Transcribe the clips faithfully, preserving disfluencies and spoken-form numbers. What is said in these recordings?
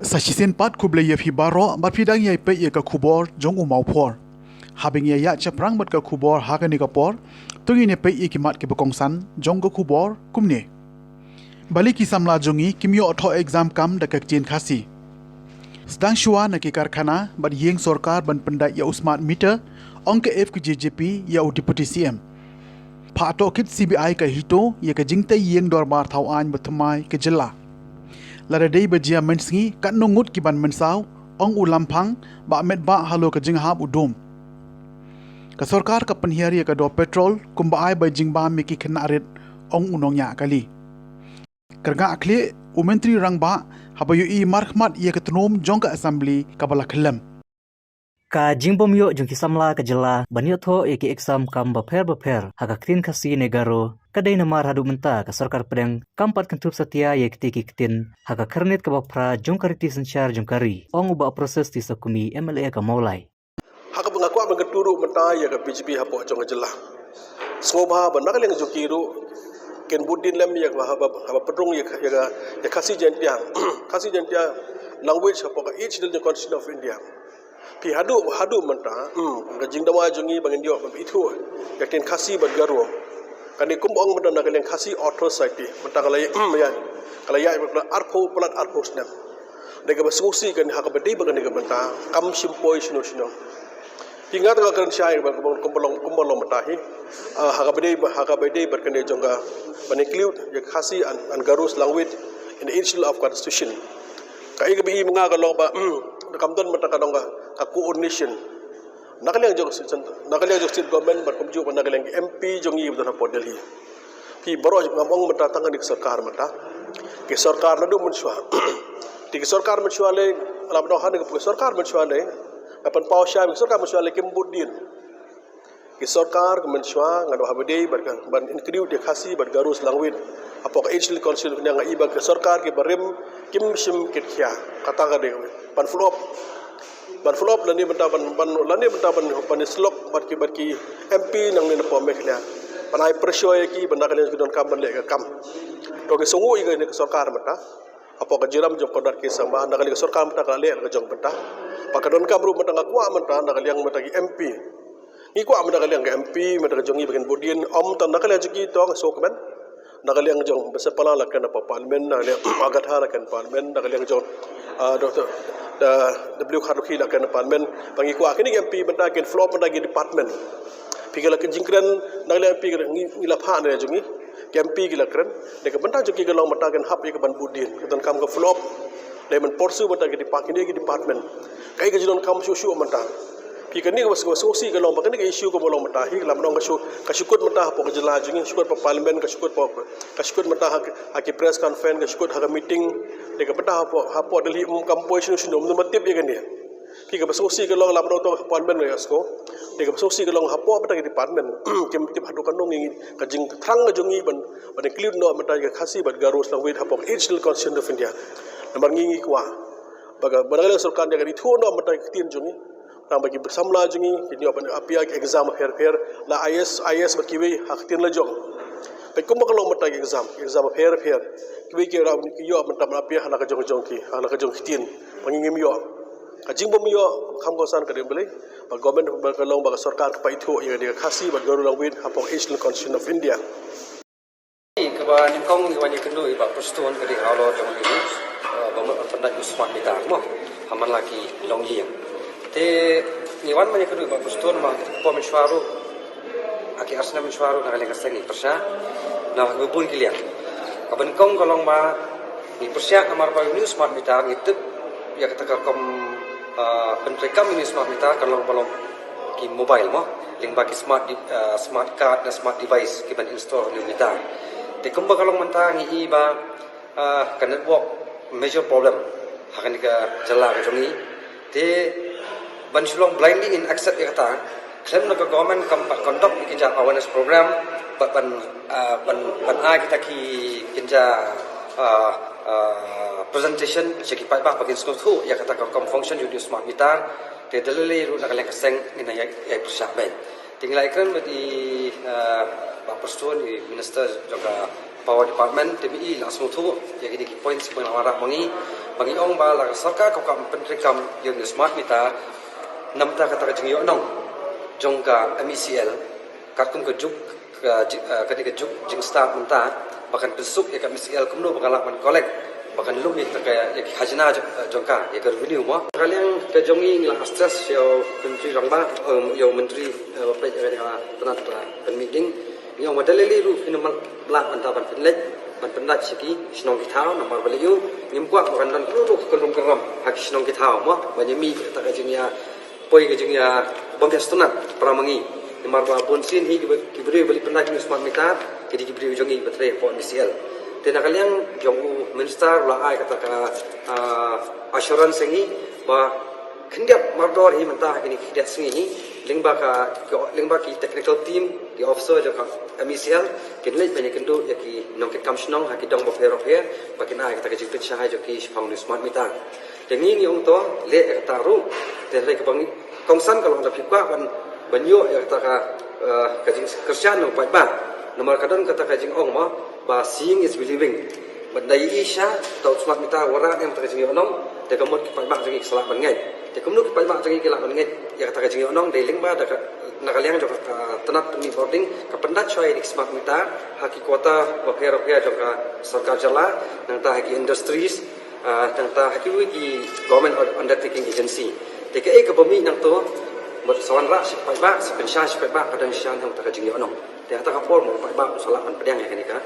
Sa shisien pat khublei ïa phi baroh bad phi dang ïai peit ïa ka khubor jong u Mawphor. Haba ngin ïa ïaid shaphrang bad ka khubor ha kane ka por, to ngin ïa peit ïa ki mat kiba kongsan jong ka khubor kumne. Balei ki samla jong ngi kim ïoh thoh exam kam da ka ktien Khasi? Sdang shuwa na ki karkhana bad ïing sorkar ban pyndait ïa u smart meter, ong ka F K J J P ïa u Deputy C M. Phah tohkit C B I ka HITO ïa ka jingtei ïing dorbar thaw aiñ ba thymmai ka jylla. Lada dei ba jia mynsngi, katno ngut ki ban mynsaw, ong u Lamphang, ba met ba halor ka jinghap u dum. Ka sorkar ka pynhiar ïa ka dor petrol kumba ai ba jingbam ïa ki khynnah rit, ong u nongñiah kali. Ka rngah khlieh u Myntri Rangbah haba ïohi markhmat ïa ka tnum jong ka Assembly kaba la khyllem. Ka jingbym ïoh jong ki samla ka jylla ban ïoh thoh ïa ki exam kam bapher bapher ha ka ktien Khasi ne Garo, ka dei namar haduh mynta ka sorkar pdeng kam pat kynthup satia ïa kitei ki ktien ha ka khyrnit kaba phra jong ka riti synshar jong ka ri, ong u Bah Proses T Sokmi, M L A ka Mawlai. Ha kaba nga kwah ban kyntu ruh mynta ïa ka B J P hapoh jong ka jylla. Sngewbha ba na ka liang jong ki ruh kin bud dien lem ïa kaba, haba, haba pynrung ïa ka, ïa ka, ïa Khasi Jaintia, Khasi Jaintia language hapoh ka eighth Schedule jong ka Constitution of India. Phi haduh, haduh mynta, hmm, ka jingdawa jong ngi ba ngin ïoh ban ithuh ïa ka ktien Khasi bad Garo. Kane kumba ong mynta na ka liang Khasi Authors Society, mynta ka la ïa, ka la ïa arphew palat arphew snem. Dei kaba sngewsih kane ha kaba dei bad kane ka bynta, kam shim poi shano shano. Phi, nga te nga kren shai kumba, kumba long, kumba long mynta hi. Ah, ha kaba dei, ha kaba dei bad kane jong ka ban include ïa Khasi and, and Garo's language in the eighth Schedule of Constitution. Kaei kaba i ma nga ka long ba, hmm, kam don mynta ka dong ka, ka coordination. Na ka liang jong state, na ka liang jong state government bad kumjuh na ka liang ki M P jong ngi ba don hapoh Delhi. Phi, baroh ngam ong mynta tang kane ka sorkar mynta. Ki sorkar naduh mynshuwa. Te ki sorkar mynshuwa lei, lada ong ha kane ka sorkar mynshuwa lei, nga pynpaw shai, ki sorkar mynshuwa lei kim bud dien. Ki sorkar mynshuwa, nga ong haba dei bad ka, ban include ïa Khasi bad Garo's language hapoh ka eighth Schedule Constitution, nga i ba ki sorkar kiba rim kim shim kit khia. Kata ka dei ban follow up. Ban follow up lane mynta ban, ban, lane mynta ban, ban ïasyllok bad ki, bad ki M P nangne napoh Meghalaya. Ban ai pressure ïa ki ba na ka liang ki donkam ban leh ka kam. To ngi sngew ïa kane ka sorkar mynta. Hapoh ka jingïalam jong Conrad K Sangma, na ka liang ka sorkar mynta ka la leh ka jong mynta. Ba ka donkam ruh mynta nga kwah mynta na ka liang mynta ki M P. Ngi kwah mynta ka liang ka M P, mynta ka jong ngi ba kin bud dien, ym tang na ka liang jong ki, to nga sngewkmen. Na ka liang jong Bah Sempala la kren hapoh Parliament, na ka liang Agatha la kren Parliament, na ka liang jong, ah, Doctor, da, W Kharlukhi la kren Parliament. Ba ngi kwah kine ki M P mynta kin follow up mynta ki department. Phi, ki la kren jingkren, na ka liang M P ki la, ngi, ngi la phah na ka liang jong ngi. Ki M P ki la kren, dei ka bynta jong ki ka long mynta kin hap ïa ka ban bud dien, ka donkam ka follow up. Dei ban pursue mynta ki department, ki department. Kaei ka jingdonkam shuh shuh mynta. Phi, kane ka ba sngewsih ka long ba kane ka issue kaba long mynta hi, lada ong ka shu, ka shu kut mynta hapoh ka jylla jong ngi, shu kut hapoh Parliament, ka shu kut hapoh, ka shu kut mynta ha, ha ki press conference, ka shu kut ha ka meeting. Dei ka bynta hapoh, hapoh Delhi, um, kam poi shano shano, um, ma tip ïa kane. Phi, kaba sngewsih ka long lada ong to hapoh Parliament nga ïohsngew. Dei kaba sngewsih ka long hapoh mynta ki department kim tip haduh katno ngi, ka jingthrang ka jong ngi ban, ban include noh mynta ïa ka Khasi bad Garo's language hapoh ka eighth Schedule Constitution of India. Namar ngi, ngi kwah ba ka, ba na ka liang sorkar ïa ka ithuh noh mynta ka ktien jong ngi. Namar ba ki samla jong ngi kin ïoh ban appear ki exam pher pher, la I A S, I A S bad kiwei ha ka ktien la jong. Peit kumba ka long mynta ki exam, exam pher pher. Kiwei ki ïoh, ki ïoh mynta ban appear ha la ka jong jong ki, ha la ka jong ki ktien. Ba ngi ngim ïoh. Ka jingbym ïoh kam kongsan ka dei balei? Ba government ba ka long ba ka sorkar ka pynithuh ïa ka Khasi bad Garo language hapoh eighth Schedule Constitution of India. Kaba nyngkong ngi wan ïakynduh i Bah Prestone ka dei halor jong ngi, eh, ba mut ban pyndait u smart meter mo ha man la ki longïing. Te ngi wan ban ïakynduh i Bah Prestone namar por mynshuwa ruh, ha ki ar snem mynshuwa ruh na ka liang ka seng ngi pyrshah na kiba bun ki liang. Kaba nyngkong ka long ba ngi pyrshah namar ba une u smart meter ngi tip ïa kata ka rukom, ah, pyntreikam une u smart meter ka long ba long ki mobile mo, lyngba ki smart di-, ah, smart card na smart device kiban install ha une u meter. Te kumba ka long mynta ngi i ba, ah, ka network major problem ha kane ka jylla ka jong ngi. Te ban shu long blindly in accept ïa kata, khlem na ka government kam pat conduct ïa ki jait awareness program, bad ban, ah, ban, ban ai kita ki, ki jait, ah, ah, presentation sha ki paidbah ba kin sngewthuh ïa kata ka rukom function jong une u smart meter. Te da lei lei ruh na ka liang ka seng ngin ïa, ïa pyrshah beit. Te ngi la ïakren bad i, ah, Bah Prestone, i Minister jong ka Power Department, te mynta la sngewthuh ïa kine ki points ba nga la wanrah ma ngi, ba ngi ong ba la ka sorkar ka kwah ban pyntreikam ïa une u smart meter, namar kata ka jingïohnong jong ka M E C L, katkum ka juk, ka ji-, eh, kane ka juk jingstad mynta, ba kan pynsuk ïa ka M E C L kumno ba kan lah ban collect, ba kan lum ïa ka, ïa ki khajna jong, eh, jong ka, ïa ka revenue mo. Ka liang ka jong ngi, ngi la stress ïa u Myntri Rangbah, em, ïa u Myntri, eh, ba peit ïa ka tnat, eh, pynmih ding. Ngi ong ba da lei lei ruh phin ym lah ban da ban pynleit ban pyndait sha ki shnong ki thaw, namar balei, ngim kwah ba kan don kano kano ka kynrum kynram ha ki shnong ki thaw mo, ban ïa mih kata ka jingïa poi ka jingïa bym ïa sngewtynnat para ma ngi. Namar ba bun sien hi ki ba, ki briew ba leit pyndait une u smart meter ki dei ki briew jong ngi ba trei hapoh M E C L. Te na ka liang jong u Minister u la ai kata ka, ah, assurance ïa ngi ba khyndiat mardor hi mynta ha kine ki khyndiat sngi hi, lyngba ka, ki, lyngba ki technical team, ki officer jong ka M E C L, kin leit ban ïakynduh ïa ki nongkitkam shnong ha ki dong bapher bapher, ba kin ai kata ka jingpynshai jong ki shaphang une u smart meter. Te ngi ngi ong to, leh ïa kata ruh, te hynrei kaba ngi kongsan ka long da phi kwah ban, ban ïoh ïa kata ka, eh, ka jingkyrshan na u paidbah. Namar ka don kata ka jingong mo, ba seeing is believing. Bad da ïohi sha uta u smart meter, wanrah ne em kata ka jingïohnong, te ka mut ki paidbah jong ngi ki sa lah ban ngeit. Te kumno ki paidbah jong ngi ki lah ban ngeit ïa kata ka jingïohnong? Dei lyngba da ka, na ka liang jong ka, ka tnat pynmih bording, ka pyndait shuwa ïa ki smart meter ha ki quarter bapher bapher jong ka sorkar jylla, nangta ha ki industries, ah, nangta ha kiwei ki government undertaking agency. Te kaei kaba mih nangto, mut sa wanrah sha ki paidbah, sa pynshai sha ki paidbah, ka don shisha nangta ka jingïohnong. Te hata ka por mo paidbah u sa lah ban pdiang ïa kane ka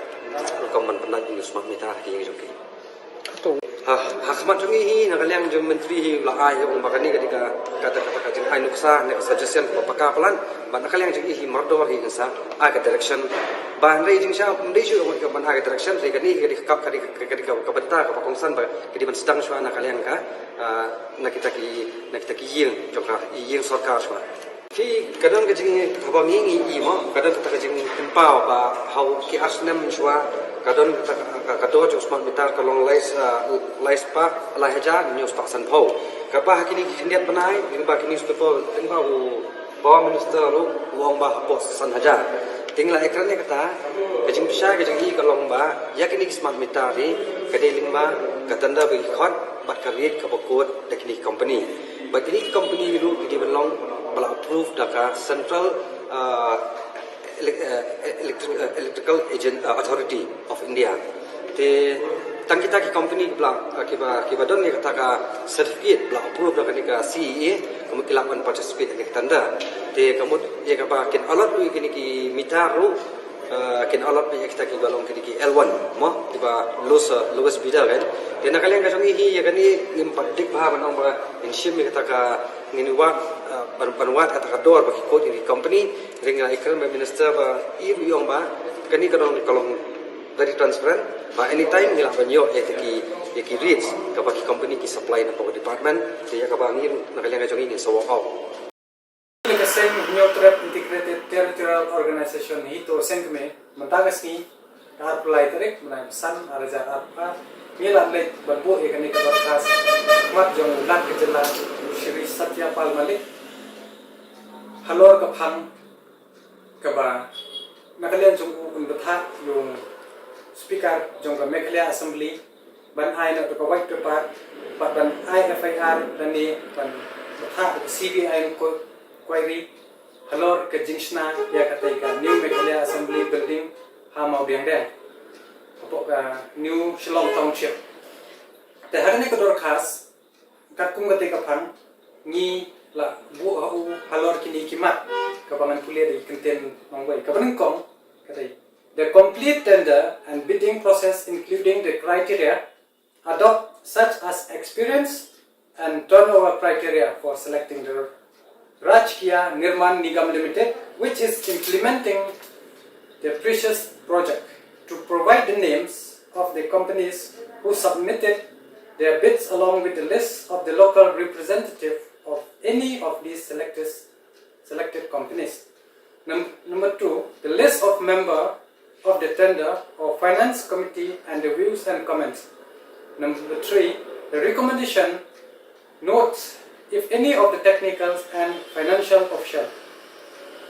rukom ban pyndait une u smart meter ha ki ïing jong ki. Ha, ha khmat jong ngi hi, na ka liang jong u Myntri hi u la ai hi, ong ba kane ka dei ka, kata, kata ka jingai nuksa ne ka suggestion kaba paka palat. Bad na ka liang jong ngi hi mardor hi ngin sa ai ka direction. Ba hynrei jingshisha ym dei shuh ong ban ai ka direction, hynrei kane hi ka dei ka, ka dei ka, ka dei ka, ka bynta kaba kongsan ba ka dei ban sdang shuwa na ka liang ka, ah, na kita ki, na kita ki ïing jong ka, ïing sorkar shuwa. Ki, ka don ka jing, haba ngi ngi i mo, ka don kata ka jingpynpaw ba ha u ki ar snem mynshuwa, ka don kata ka, ka, ka dor jong u smart meter ka long lai, ah, lai spah, lai hajar hynñiew spah sanphew. Kaba ha kine ki khyndiat bnai, lyngba ki newspaper, lyngba u Power Minister ruh u ong ba hapoh san hajar. Te ngi la ïakren ïa kata, ka jingpynshai ka jong ngi ka long ba ïa kine ki smart meter hi, ka dei lyngba ka tender ba ki khot bad ka rate kaba quote da kine ki company. Bad kine ki company ruh ki dei ban long ba la approve da ka Central, ah, Elec-, ah, Electric-, ah, Electrical Agent, ah, Authority of India. Te tang kita ki company kiba, ah, kiba, kiba don ïa kata ka certificate ba la approve da kane ka C E A, ka mut ki lah ban participate ha kane ka tender. Te ka mut ïa kaba kin allot ïa kine ki meter ruh, ah, kin allot ïa kita kiba long kine ki L one mo, kiba lowest, ah, lowest bidder kan. Te na ka liang ka jong ngi hi ïa kane ngim pat dik bha ban ong ba ngin shim ïa kata ka, ngin wad, ah, ban, ban wad kata ka dor ba ki quote ïa ki company. Hynrei ngi la ïakren bad Minister ba i ruh i ong ba kane ka dang ka long very transparent, ba anytime ngi lah ban ïoh ïa ki, ïa ki rates kaba ki company ki supply na Power Department. Te ïa kaba ngi ruh na ka liang ka jong ngi ngin sa walk out. Ka seng Hynñiewtrep Integrated Territorial Organization hi to seng kmie mynta ka sngi, ka arphew lai tarik bnai ba san, ar hajar arphew ar, ngi la leit ban buh ïa kane ka dorkhas ha khmat jong u Lat ka jylla, u Shri Satya Pal Malik, halor ka phang kaba na ka liang jong u un bthah ïa u Speaker jong ka Meghalaya Assembly ban ai noh ïa ka white paper, bad ban ai F I R lane ban bthah ïa ka C B I inqu-, inquiry halor ka jingshna ïa katei ka New Meghalaya Assembly Building ha Mawdiangdiang, hapoh ka New Shillong Township. Te ha kane ka dorkhas, katkum katei ka phang, ngi la buh ha u halor kine ki mat kaba ngan pule da ki kyntien nongwei. Kaba nyngkong ka dei, the complete tender and bidding process, including the criteria adopted, such as experience and turnover criteria for selecting the Rajkiya Nirman Nigam Limited, which is implementing the precious project, to provide the names of the companies who submitted their bids along with the list of the local representative of any of these selected, selected companies. Num-, number two, the list of member of the tender or finance committee and the views and comments. Number three, the recommendation notes, if any, of the technical and financial official.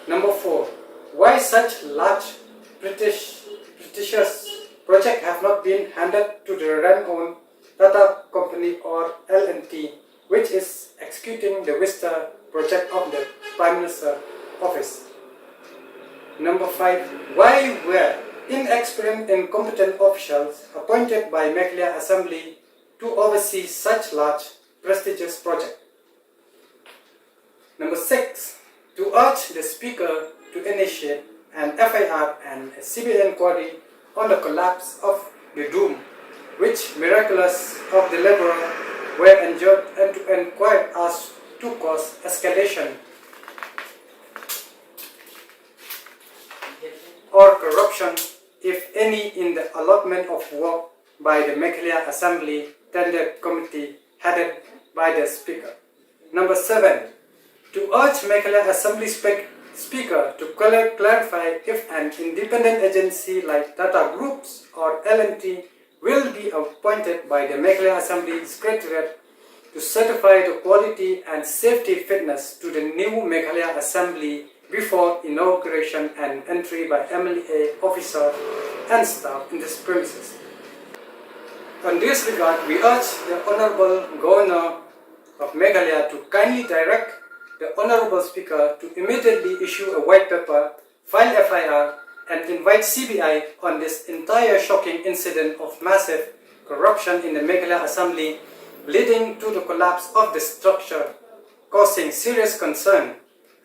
Number four, why such large prestigious, prestigious project have not been handed to the renowned Tata Company or L and T, which is executing the Vista project of the Prime Minister Office. Number five, why were inexperienced, incompetent officials appointed by Meghalaya Assembly to oversee such large, prestigious project? Number six, to urge the Speaker to initiate an F I R and a C B I inquiry on the collapse of the dome, which miraculous of the laborer were injured, and to inquire as to cause escalation or corruption, if any, in the allotment of work by the Meghalaya Assembly Tender Committee headed by the Speaker. Number seven, to urge Meghalaya Assembly spec- Speaker to clar- clarify if an independent agency like Tata Groups or L and T will be appointed by the Meghalaya Assembly Secretariat to certify the quality and safety fitness to the new Meghalaya Assembly before inauguration and entry by M L A officer and staff in this premises. On this regard, we urge the Honorable Governor of Meghalaya to kindly direct the Honorable Speaker to immediately issue a white paper, file F I R, and invite C B I on this entire shocking incident of massive corruption in the Meghalaya Assembly, leading to the collapse of the structure, causing serious concern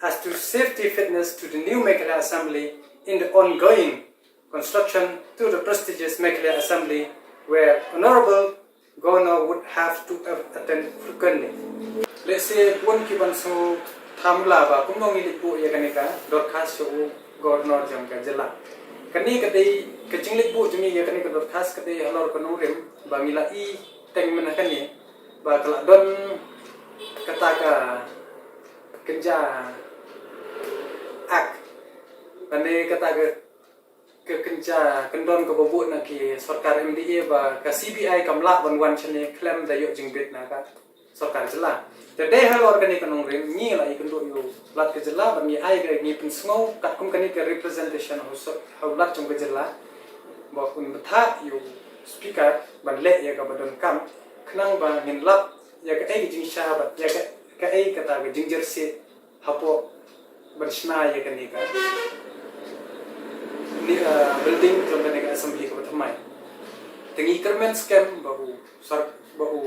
as to safety fitness to the new Meghalaya Assembly in the ongoing construction to the prestigious Meghalaya Assembly, where Honorable Governor would have to have attend frequently. Lehse bun ki ban sngewthuh la ba kumno ngi leit buh ïa kane ka dorkhas sha u Governor jong ka jylla. Kane ka dei ka jingleit buh jong ngi ïa kane ka dorkhas ka dei halor ka nongrim ba ngi la i teng mynta kane ba ka la don kata ka kynja act, lane kata ka ka kynja kyndon kaba buh na ki sorkar M D A ba ka C B I kam lah ban wan shane khlem da ïoh jingbit na ka sorkar jylla. Te dei halor kane ka nongrim ngi la ïakynduh ïa u Lat ka jylla ba ngi ai ka, ngi pynsngew katkum kane ka representation ha u sor- ha u Lat jong ka jylla ba un bthah ïa u Speaker ban leh ïa kaba donkam khnang ba ngin lap ïa kaei ka jingshisha bad ïa ka- kaei kata ka jingjyrsieh hapoh ban shna ïa kane ka ni, uh, building jong kane ka assembly kaba thymmai. Te ngi kyrmen skhem ba u sor- ba u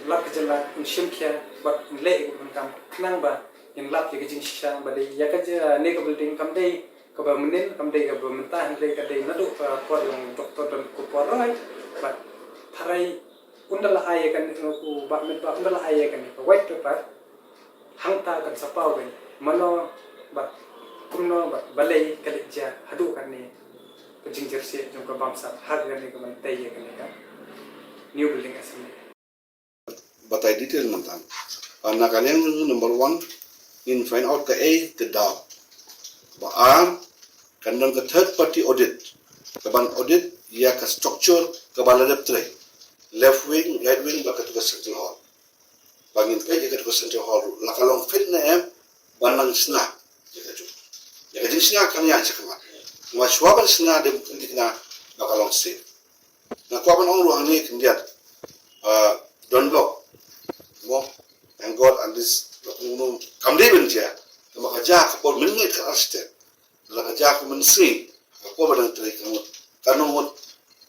Lat ka jylla un shim khia bad un leh ïa kaba donkam khnang ba ngin lap ïa ka jingshisha ba dei ïa ka jia- ne ka building kam dei kaba mynnin, kam dei kaba mynta, hynrei ka dei naduh ka por jong u Doctor Donkupor Roy bad tharai un da la ai ïa kane, u Bah Metbah un da la ai ïa kane ka white paper. Hangta kan sa paw beit mano bad kumno bad balei ka leit jia haduh kane ka jingjyrsieh jong ka bamsap ha kane ka ban tei ïa kane ka new building assembly. Batai detail mynta. Ah, na ka liang number one, ngin find out kaei ka daw. Ba ar, kan don ka third party audit ka ban audit ïa ka structure kaba la dep trei, left wing, right wing, bad katu ka central hall. Ba ngin peit ïa katu ka central hall ruh la ka long fit ne em ban nang shna ïa ka ju- ïa ka jingshna kan ïaid sha khmat. Namar shuwa ban shna dei ban pynthikna ba ka long safe. Nga kwah ban ong ruh hangne khyndiat, ah, don bok mo, thank God at least la kumno kam dei ban jia. Namar ka jia ka por mynmiet ka architect, la ka jia ka mynsngi ka por ba dang trei, ka mut, ka nang mut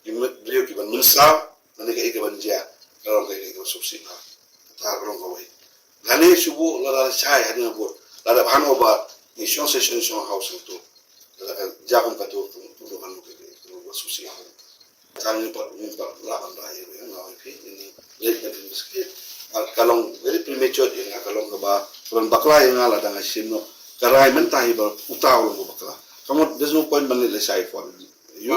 ki briew ki ban mynsaw. Lane kaei ka ban jia, ka long kaei ka ban suk sih ha, ka long kawei. Lane shu buh la la shai hadien bud la dep handover, ngi shong session, shong house, shong tu. La ka jia kum katu, kum tu ban buh kaei ka ban suk sih ha. Tang ngi pat, ngi pat lah ban rai ïa nga ïa phi, ngi leit ban investigate. Ah, ka long very premature ïa nga, ka long kaba, ka ban bakla ïa nga lada nga shim noh. Ka rai mynta hi ba uta u long ba bakla. Ka mut there's no point ban leit lashai for you.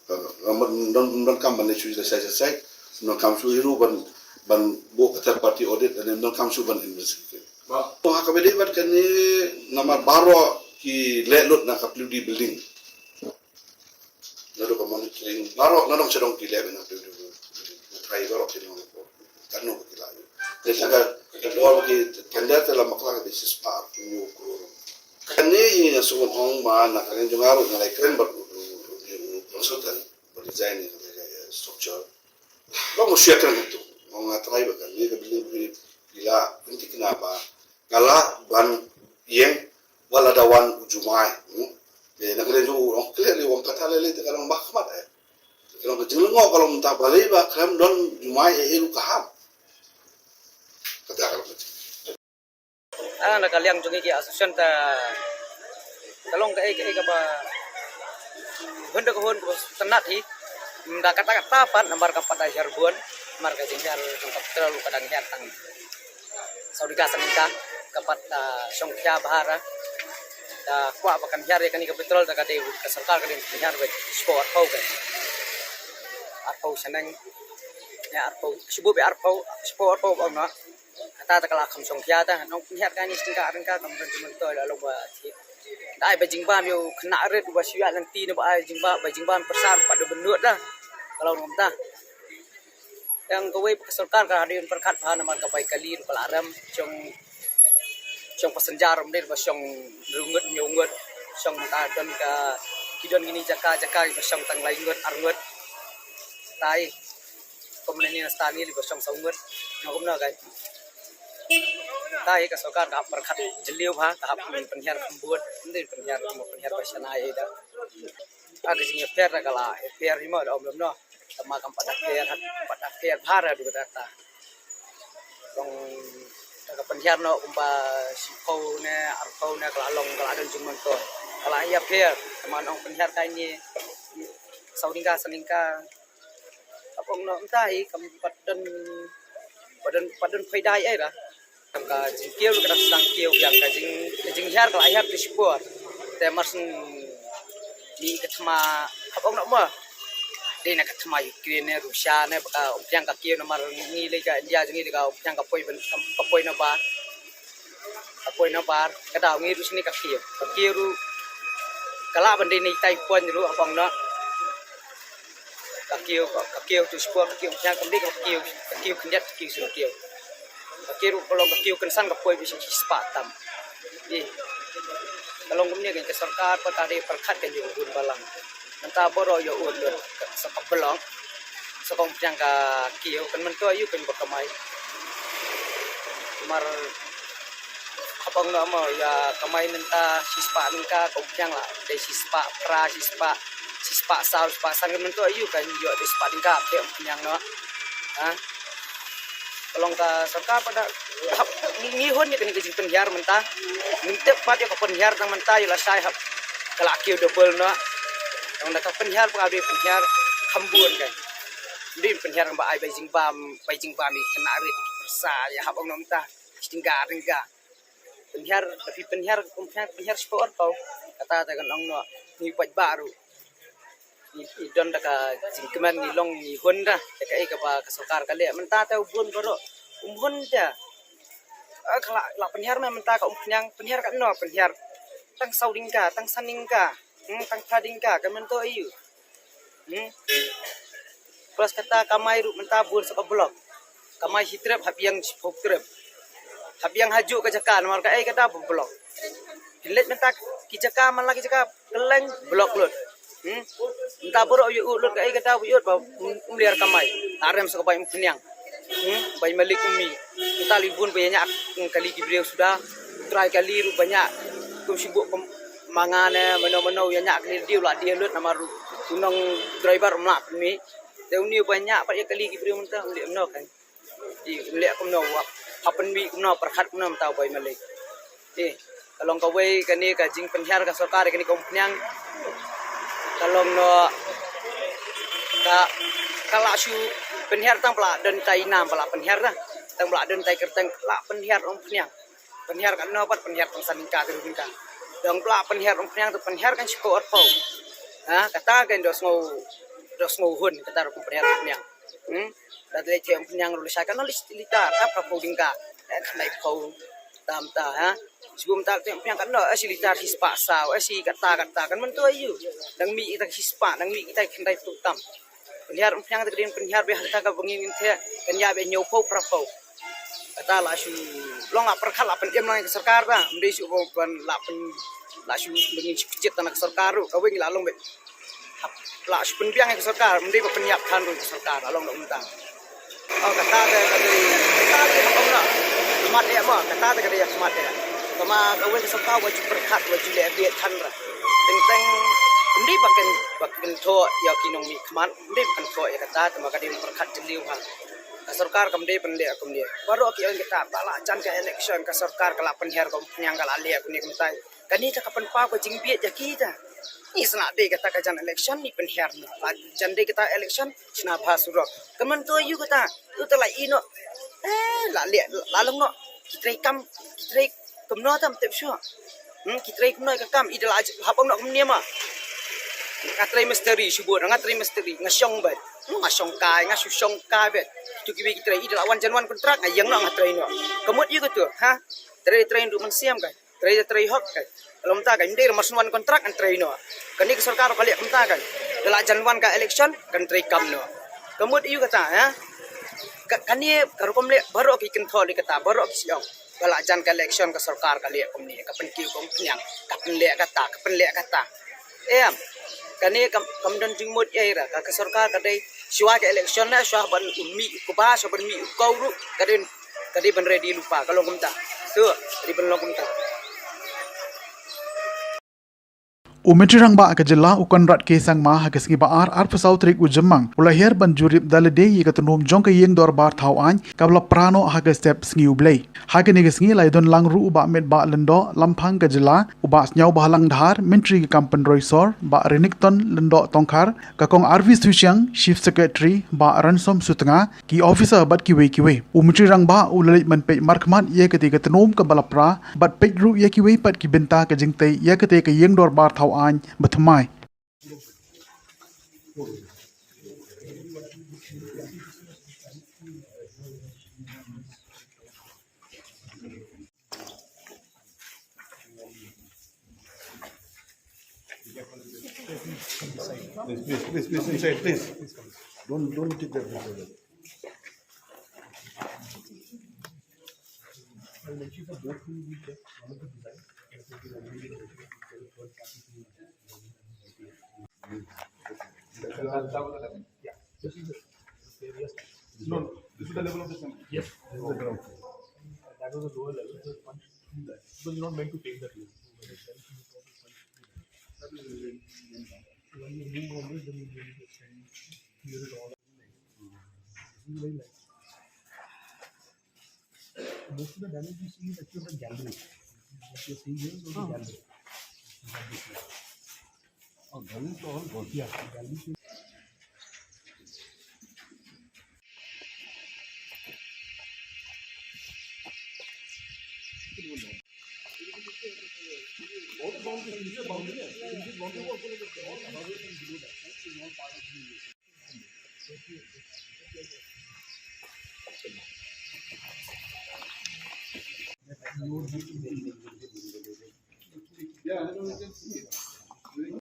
Ka, ka mut don, don kam ban leit shu lashai lashai. Don kam shu hi ruh ban, ban buh ka third party audit, and don kam shu ban investigate. To ha kaba dei bad kane namar baroh ki leh lut na ka P W D building. Naduh ka monitoring baroh nadong shadong ki leh na P W D building. Nga try baroh ki long ko. Katno ki la ïoh. Te sa ka, ka dor ki tender te la bakla ka dei shispah arphew hynñiew klur. Kane ïa nga sngewbha ong ba na ka liang jong nga ruh nga la kren bad u, u, u, u consultant ba design ïa kane. Structure. Ba mo shia kan tu. Mo nga try ba kan ni ka building ni bila nanti kena ba kala ban yang wala dawan ujumai. Hmm? Be na kena ju ong clear li ong kata le le te kalau mahkamat eh. Kalau ke jenglengo kalau minta balik ba kram don jumai eh lu kaham. Kata kalau kecil. Ah, na ka liang jong ngi ki association ta, ta long kaei kaei kaba hun da ka hun kaba tynnat hi. Da kata kata pat namar ka pat da hiar bun, namar ka jinghiar jong ka petrol ka dang hiar tang saw tyngka san tyngka, ka pat da shongkhia bha ra. Da kwah ba kan hiar ïa kane ka petrol da ka dei ka sorkar ka dei kan hiar beit shiphew arphew ka. Arphew shaneng. Ïa arphew, shibun beit arphew, shiphew arphew ba ong noh. Kata ta ka la kham shongkhia ta, nong pynhiar kane shi tyngka ar tyngka kam don jingmyntoi la long ba thik. Da ai ba jingbam ïa u khynnah rit uba shu ïaid lynti ne ba ai jingbam, ba jingbam pyrsa pat da bynnud da. Ka long kumta. Tang kawei ka sorkar ka dei ban pyrkhat bha namar ka bai kali ruh ka la rem, shong, shong passenger ruh ym dei ba shong hynriew ngut hynñiew ngut, shong mynta don ka, ki don kine jaka jaka ba shong tang lai ngut ar ngut. Tai. Kumne ni na stani li ba shong saw ngut. Nga kumno kai. Tai ka sorkar ka hap pyrkhat jylliew bha, ka hap pynhiar kham bun, ym dei pynhiar kham, pynhiar ba shana ïa da. A ka jingïapher da ka la ïapher hi mo da ym lum noh. Tama kam pat da pher, pat da pher bha ra du kata kata. Long da ka pynhiar noh kumba shiphew ne arphew ne ka la long ka la don jingmyntoi. Ka la ïapher, tama nong pynhiar kane saw tyngka san tyngka. Ka pong noh mynta hi kam pat don, pat don, pat don phaida ei ra. Kam ka jingkiew ka dang sdang kiew biang ka jing, ka jinghiar ka la hiar tu shipor. Te mar syn ni ka thma hap ong noh ma. Dei na ka thma Ukraine ne Russia ne ba ka umphniang ka kiew namar ngi lei ka India jong ngi lei ka umphniang ka poi ban, ka poi na bar. Ka poi na bar ka daw ngi ruh shini ka kiew. Ka kiew ruh ka lah ban dei na itai pon ruh hap ong noh. Ka kiew, ka, ka kiew tu sport, ka kiew umphniang kam dei ka kiew, ka kiew khyndiat, ka kiew shu kiew. Ka kiew ruh ka long ka kiew kynsan ka poi bishar shispah tam. Ih. Ka long kumne kan ka sorkar pat ka dei pyrkhat kan jong bun balang. Mynta baroh ïa u dot sa ka block. Sa ka umphniang ka kiew kan mynta ïa u kan ba kamai. Mar hap ong noh mo ïa kamai mynta shispah tyngka ka umphniang la dei shispah phra, shispah, shispah saw, shispah san kan mynta ïa u kan ïoh dei shispah tyngka phi umphniang noh. Ha? Ka long ka sorkar pat da hap ngi, ngi hun ïa kane ka jingpynhiar mynta. Ngim tip pat ïa ka pynhiar tang mynta ïa lashai hap ka la kiew double noh. Tang da ka pynhiar pat ka dei pynhiar kham bun kai. Dei pynhiar ba ai bai jingbam, bai jingbam ïa khynnah rit pyrsa ïa hap ong noh mynta. Shi tyngka ar tyngka. Pynhiar, tapi pynhiar, pynhiar, pynhiar shiphew arphew. Kata te kan ong noh ngi paidbah ruh. Ngi, ngi don da ka jingkmen ngi long ngi hun da. Te kaei kaba ka sorkar ka leh mynta te u bun baroh um hun da. Ah, ka la, la pynhiar me mynta ka umphniang, pynhiar katno pynhiar. Tang saw tyngka, tang san tyngka. Hmm, tang phra tyngka, ka mynta ïa u. Hmm? Plus kata kamai ruh mynta bun sa ka block. Kamai shi trip hap ïeng shiphew trip. Hap ïeng hajuh ka jaka namar kaei kata ba block. Phin leit mynta ki jaka man la ki jaka kylleng block lut. Hmm? Mynta baroh ïa u lut kaei kata ba ïoh ba um, um liar kamai. La rem sa ka bai umphniang. Hmm? Bai malik um mih. Mynta li bun ba ïa ñiah kali ki briew suda. Trai kali ruh ba ñiah kum shibuk kum manga ne mano mano ïa ñiah kali diu la diu lut namar u nong driver um lah pynmih. Te uni ba ñiah pat ïa kali ki briew mynta um leh kumno kan. Ï um leh kumno wa. Hap pynmih kumno pyrkhat kumno mynta u bai malik. Ï ka long kawei kane ka jingpynhiar ka sorkar kane ka umphniang. Ka long noh ka, ka la shu pynhiar tang ba la don tai nam ba la pynhiar da. Tang ba la don tai kyrteng la pynhiar umphniang. Pynhiar katno pat pynhiar tang san tyngka tang tyngka. Dang ba la pynhiar umphniang te pynhiar kan shiphew arphew. Ha, kata kan da sngew, da sngew hun kata ruh pynhiar umphniang. Hmm? Da te leit te umphniang ruh lashai katno li litar, ka phraphew tyngka. Eh, khyndai phew tam ta, ha. Shu mynta te umphniang katno, eh, shi litar shispah saw, eh, shi kata kata kan mynta ïa u. Dang mih kita shispah, dang mih kita khyndai phew tam. Pynhiar umphniang te ka dei pynhiar beit hangta kaba ngin ngin te kan ïa beit hynñiew phew phra phew. Kata la shu long la pyrkhat la pynim lang ïa ka sorkar ta. Ym dei shu ban la pyn la shu ban ngin shu pynjit tang na ka sorkar ruh kawei ngi la long beit. Hap la shu pynbiang ïa ka sorkar, ym dei ba pynïap than ruh ïa ka sorkar, la long da kumta. Oh, kata te ka dei, kata te ka ong na. Khmat ïa ma, kata te ka dei khmat ïa. Tama ka wei ka sorkar wa ju pyrkhat, wa ju leh biang than ra. Teng teng, ym dei ba kan, ba kan thoh ïa ki nongmihkhmat, ym dei ba kan thoh ïa kata, tama ka dei pyrkhat jylliew ha. Ka sorkar kam dei pynleh kumne. Baroh ki ong kata, ba la jan ka election, ka sorkar ka la pynhiar ka umphniang, ka la leh kumne kumtai. Kane te ka pynpaw ka jingbieit ïa kita. Ngi sngewdei kata ka jan election ngi pynhiar noh. La jan dei kata election shna bha surok. Ka mynta ïa kata. Tu te la ïeh noh. Eh, la leh, la long noh. Ki trei kam, ki trei kumno tam tip shuh. Hmm, ki trei kumno ka kam, i da la hap ong noh kumne ma. Nga trei mistri, shu bud, nga trei mistri, nga shong bad. Hmm, nga shong kai, nga shu shong kai bad. Tu kiwei ki trei, i da la wan jan wan kontrak, nga ïeng noh nga trei noh. Ka mut ïa kata, ha? Trei, trei ruh mynsiem kai. Trei, trei hok kai. Lom ta kai, ym dei mar shu wan kontrak ngan trei noh. Kane ka sorkar ka leh kumta kai. Da la jan wan ka election, kan trei kam noh. Ka mut ïa kata, ha? Ka, kane ka rukom leh, baroh ki kynthoh leh kata, baroh ki shu ong. Ba la jan ka election ka sorkar ka leh kumne, ka pynkiew ka umphniang, ka pynleh kata, ka pynleh kata. Em, kane kam, kam don jingmut ei ra, ka, ka sorkar ka dei, shuwa ka election na, shuwa ban un mih u kba, shuwa ban mih u kaw ruh, ka dei, ka dei ban ready lypa, ka long kumta. Tu, ka dei ban long kumta. U Myntri Rangbah ka jylla u Conrad K Sangma ha ka sngi ba ar arphew saw tarik u Jymmang u la hiar ban jurip da lade ïa ka tnum jong ka ïing dorbar thaw aiñ kaba la pra noh ha ka step sngi U Blei. Ha kane ka sngi la ïadon lang ruh u Bah Metbah Lyngdoh Lamphang ka jylla, u Bah Sniawbhalang Dhar, Myntri ka kam pynroi sor, Bah Renikton Lyngdoh Tongkhar, ka Kong R V Suchiang, Chief Secretary, Bah Ransom Sutnga, ki officer bad kiwei kiwei. U Myntri Rangbah u la leit ban peit markhmat ïa kata ka tnum kaba la pra bad peit ruh ïa kiwei pat ki bynta ka jingtei ïa kata ka ïing dorbar thaw aiñ ba thymmai. Please, please, please, please, inside, please. Don't, don't keep that. Yeah, this is the, yes. No, this is the level of the cement. Yes, this is the ground. That was a lower level, so it was, it was not meant to take that load. When you move on this, then you need to extend, clear it all. This is very nice. Most of the damage you see is actually the gallery. What you're seeing here is only gallery. Oh, gallery is all gone. Yeah, gallery is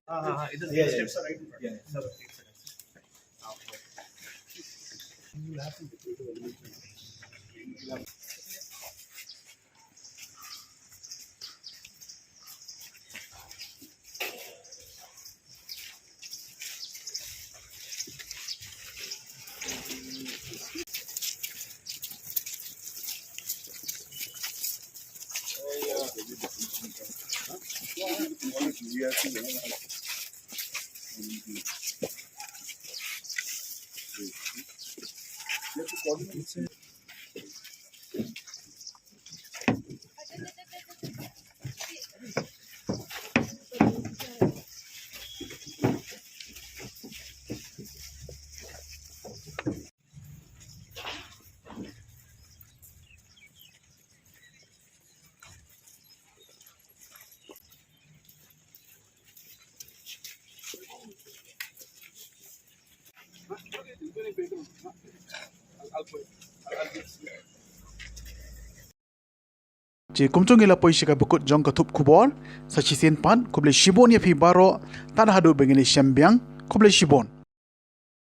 हाँ, हाँ, हाँ, इधर steps are right in front. Te kumta ngi la poi sha kaba kut jong ka thup khubor. Sa shisien pat, khublei shibun ïa phi baroh, tad haduh ba ngin ïashem biang, khublei shibun.